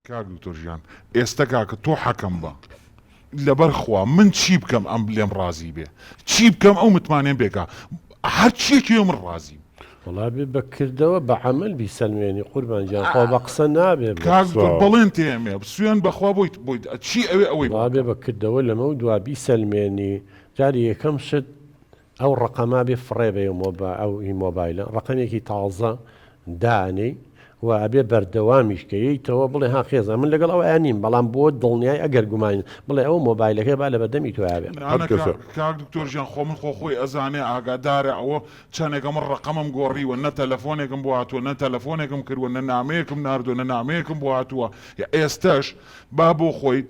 کاک دکتۆر ژیان ئێستە کاکە تۆ حەکەم بە لەبەر خوا من چی بکەم ئەم لێم ڕازی بێ چی بکەم ئەو متمانەیەم پێکا هەر چیەکی من ڕازیم. وەڵا بێ بە کردەوە بە عەمەل بیسەلمێنی قوربان گیان خۆ بە قسە نابێ بۆ. کاک دکتۆر بەڵێن تێمێ سوێن بەخوا بۆیت بۆیت چی ئەوێ ئەوەی بۆ وەڵا بێ بکەم. بە کردەوە لەمەو دوا بیسەلمێنی جاری یەکەم شت ئەو ڕەقەمە بێ فڕێ بەی ئەو هی مۆبایلە ڕەقەمێکی تازە دانێی و ئەبێ بەردەوامیش کە یەیتەوە بڵێ ها خێزان من لەگەڵ ئەوەیا نیم بەڵام بۆ دڵنیای ئەگەر گومان بڵێ ئەو مۆبایلەکەی با لەبەردەمی تۆیا بێ. نا نا کاک دکتۆر گیان خۆ من خۆ خۆی ئەزانێ ئاگادارە ئەوە چەنێکە من ڕەقەمم گۆڕیوە نە تەلەفۆنێکم بۆ هاتووە نە تەلەفۆنێکم کردووە نە نامەیەکم ناردووە نە نامەیەکم بۆ هاتووە ئێستەش با بۆ خۆیت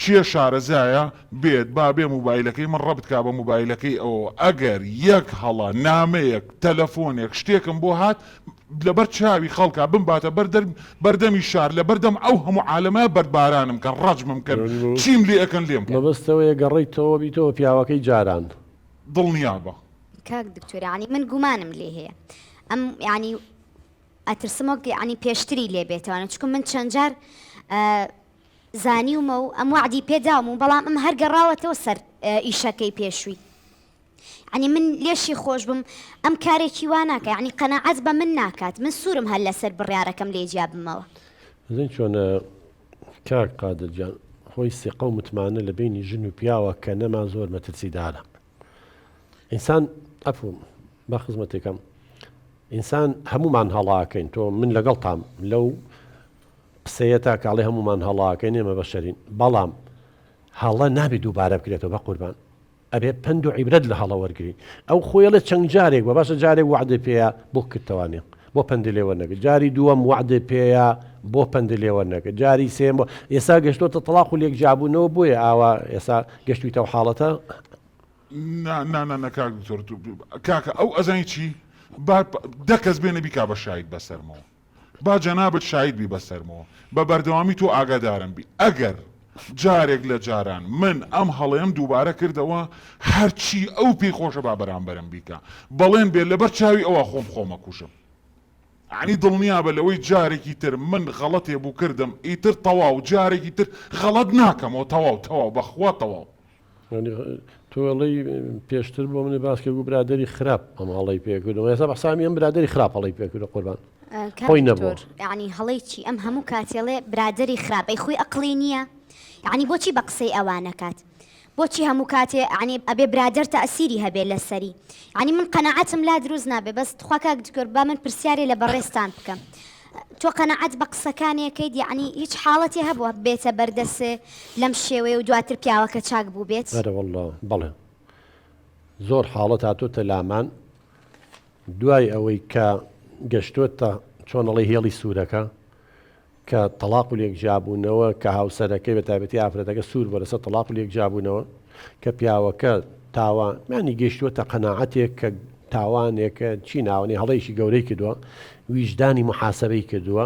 کێ شارەزایە بێت با بێ موبایلەکەی من ڕەبت کا بە موبایلەکەی ئەوەوە ئەگەر یەک هەڵە نامەیەک تەلەفۆنێک شتێکم بۆ هات لەبەر چاوی خەڵکا بمباتە بەر دەر بەردەمی شار لەبەردەم ئەو هەموو عالەمە بەردبارانم کەن ڕەجمم کەن چیم لێ ئەکەن لێم کەن. مەبەست ئەوەیە گەڕێیتەوە بیتەوە پیاوەکەی جاران. دڵنیابە. کاک دکتۆر یانی من گومانم لێ هەیە ئەم یانی ئەترسم وەک یانی پێشتری لێ بێتەوە چونکە من چەند جار زانیومە و ئەم وەعدی پێ داوم و بەڵام ئەم هەر گەڕاوەتەوە سەر ئیشەکەی پێشووی یعنی من لێشی خۆش بم ئەم کارێکی وا ناکە یعنی قەناعەت بە من ناکات من سوورم هەر لەسەر بڕیارەکەم لێ جیا بمەوە. ئەزانی چۆنە کاک قادر گیان خۆی سیقە و متمانە لە بەینی ژن و پیاوە کە نەما زۆر مەترسیدارە ئینسان عەفو با خزمەتێکم ئینسان هەمومان هەڵاکەین تۆ من لەگەڵتام لەو قسەیە تا کاڵێ هەموومان هەڵاکەین ئێمە بەشەرین بەڵام هەڵە نابێت دووبارە بکرێتەوە بە قوربان ئەبێ پەند و عیبرەت لە هەڵە وەرگین ئەو خۆیڵێ چەند جارێک بە باشە جارێک وعدە پێەیە بۆ کردتەوانێ بۆ پەند لێ وەرنەگرت جاری دووەم وعدە پێەیە بۆ پەند لێ وەرنەگرت جاری سێم بۆ ئێستا گەشتۆتە تەڵاق و لێک جیابوونەوە بۆیە ئاوا ئێستا گەشتویتەوە حاڵەتە نا نا نا نا کاک دکتۆر کاکە ئەو ئەزانی چی با دە کەس بێنە بیکا بە شاهید بەسەرمەوە با جەنابت شاهید بی بەسەرمەوە بە بەردەوامی تۆ ئاگادارم بی ئەگەر جارێک لە جاران من ئەم هەڵەیەم دووبارە کردەوە هەرچی ئەو پێی خۆشە با بەرامبەرم بیکا بەڵێن بێ لەبەر چاوی ئەوە خۆم خۆمەکوژم یانی دڵنیابە لەوەی جارێکی تر من غەڵەتێ بوو کردم ئیتر تەواو جارێکی تر غەڵەت ناکەمەوە تەواو تەواو بەخوا تەواو. یانی تۆ ئەڵێی پێشتر بۆ منی باس کرد برادری خراپ ئەم هەڵەی پێ کردم ئێستا بە حسابی ئەم برادری خراپ هەڵەی پێ کردو قوربان خۆی نەبوو یعنی هەڵەی چی ئەم هەموو کاتێڵێ برادری خراپ ئەی خۆی ئەقڵی نییە یعنی بۆچی بە قسەی ئەوانەکات بۆچی هەموو کاتێ یعنی ئەبێ برادەر تەئسیری هەبێ لەسەری یعنی من قەناعەتم لا دروست نابێ بەس تخوا کاک دکتۆر با من پرسیارێ لە بەڕێزتان بکەم تۆ قەناعەت بە قسەکانێکەیت یعنی هیچ حاڵەتێ هەبووە بێتە بەردەسێ لەم شێوەیە و دواتر پیاوەکە چاک بووبێت؟ ئەرە واللە بەڵێ زۆر حاڵەت هاتۆتە لامان دوای ئەوەی کە گەشتۆتە چۆن ئەڵێی هێڵی سوورەکە کە تەڵاق و لێک جیابوونەوە کە هاوسەرەکەی بە تایبەتی ئافرەتەکە سوور بووە لەسەر تەڵاق و لێک جیابوونەوە کە پیاوەکە تاوان یانی گەیشتووەتە قەناعەتێک کە تاوانێکە چی ناوەنی هەڵەیەکی گەورەی کردووە ویژدانی محاسبەی کردووە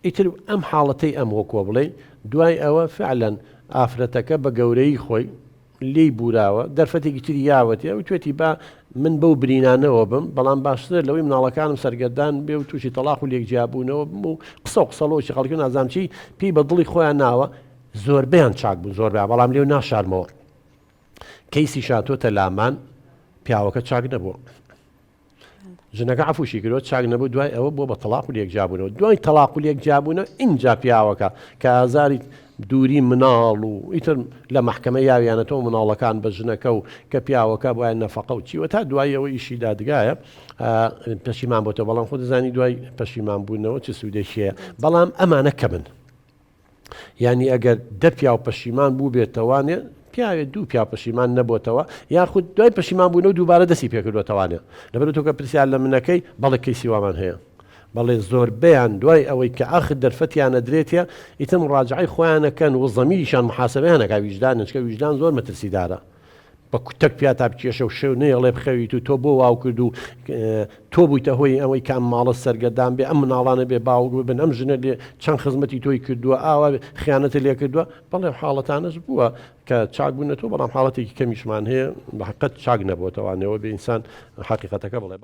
ئیتر ئەم حاڵەتەی ئەم وەکوە بڵێی دوای ئەوە فعلەن ئافرەتەکە بە گەورەیی خۆی لێی بوراوە دەرفەتێکی تری یاوەتێ وتوێتی با من بەو برینانەوە بم بەڵام باشترە لەوەی مناڵەکانم سەرگەردان بێ و تووشی تەڵاق و لێک جیابوونەوە بم و قسە و قسەڵۆکی خەڵکی و نازانم چی پێی بە دڵی خۆیان ناوە زۆربەیان چاک بوون زۆربیان بەڵام لێو ناشارمەوە کەیسی شاتۆتە لامان پیاوەکە چاک نەبووە ژنەکە عەفوشی کردوە چاک نەبوو دوای ئەوە بووە بە تەڵاق و لێکجیابوونەوە دوای تەڵاق و لێکجیابوونەوە ئینجا پیاوەکە کە ئازاری دووری مناڵ و ئیتر لە مەحکەمە یاویانەتەوە مناڵەکان بە ژنەکە و کە پیاوەکە بۆیان نەفەقە و چیوە تا دوای ئەوە ئیشی دادگایە پەشیمان بۆتەوە بەڵام خۆ دەزانی دوای پەشیمان بوونەوە چ سوودێکی هەیە بەڵام ئەمانە کەمن یانی ئەگەر دە پیاو پەشیمان بووبێتەوانێ پیاوێ دوو پیا پەشیمان نەبۆتەوە یاخود دوای پەشیمان بوونەوە دووبارە دەستی پێکردوەتەوانێ لەبەر تۆ کە پرسیار لە منەکەی بەڵێ کەیسی وامان هەیە بەڵێ زۆربەیان دوای ئەوەی کە ئاخر دەرفەتیان ئەدرێتێ ئیتر مڕاجعەی خۆیان ئەکەن و زەمیریشان محاسبەیان ئەکا ویژدانن چونکە ویژدان زۆر مەترسیدارە بە کوتەک پیا تا بکێشە و شەو نەیەڵێ بخەویت و تۆ بۆ واو کرد و تۆ بوویتە هۆی ئەوەی کە ئەم ماڵە سەرگەردان بێ ئەم مناڵانە بێ باوک ببن ئەم ژنە لێ چەند خزمەتی تۆی کردووە ئاوا خیانەتە لێ کردووە بەڵێ حاڵەتانەش بووە کە چاک بوونەتەوە بەڵام حاڵەتێکی کەمیشمان هەیە بە حقت چاک نەبووەتەوانەوە بێ ئینسان حەقیقەتەکە بڵێ.